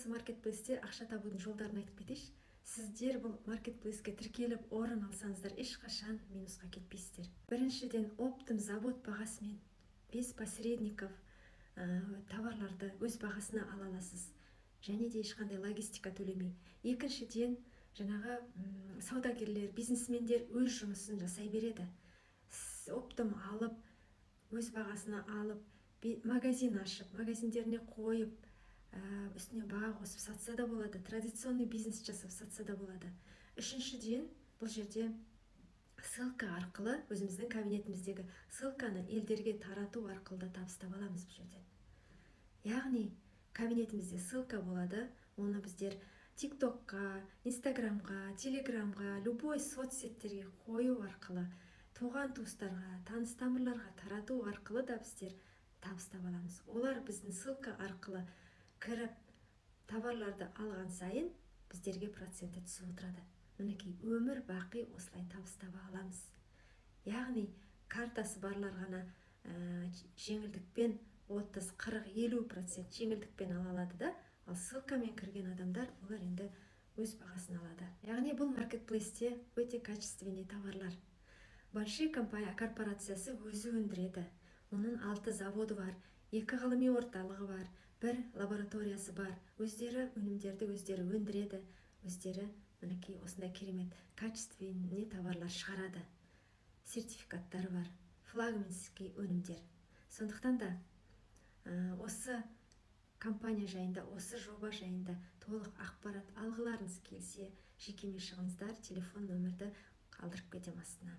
Осы маркетплейсте ақша табудың жолдарын айтып кетейінші. Сіздер бұл маркетплейске тіркеліп, орын алсаңыздар, ешқашан минусқа кетпейсіздер. Біріншіден, оптом завод бағасымен, без посредников товарларды өз бағасына ала аласыз және де ешқандай логистика төлемей. Екіншіден, жаңағы саудагерлер, бизнесмендер өз жұмысын жасай береді. Оптом алып, өз бағасына алып, магазин ашып, магазиндеріне қойып, үстіне баға қосып сатса да болады, традиционный бизнес жасап сатса да болады. Үшіншіден, бұл жерде ссылка арқылы, өзіміздің кабинетіміздегі ссылканы елдерге тарату арқылы да табыс таба аламыз бұл жерден. Яғни кабинетімізде ссылка болады, оны біздер ТикТокқа, Инстаграмға, Телеграмға, любой соцсеттерге қою арқылы, туған туыстарға, таныс тамырларға тарату арқылы да біздер табыс таба аламыз. Олар біздің ссылка арқылы кіріп, товарларды алған сайын біздерге проценті түсіп отырады. Мінекей, өмір бақи осылай табыс таба аламыз. Яғни картасы барлар ғана жеңілдікпен, 30, 40, 50% жеңілдікпен ала алады да. Ал ссылкамен кірген адамдар, олар енді өз бағасын алады. Яғни бұл маркетплейсте өте качественный товарлар. Большие компания, корпорациясы өзі өндіреді. Оның алты заводы бар, екі ғылыми орталығы бар, бір лабораториясы бар. Өздері өнімдерді өздері өндіреді, өздері, мінекей, осындай керемет качественный товарлар шығарады. Сертификаттары бар, флагманский өнімдер. Сондықтан да осы компания жайында, осы жоба жайында толық ақпарат алғыларыңыз келсе, жекеме шығыңыздар, телефон нөмірді қалдырып кетемін астына.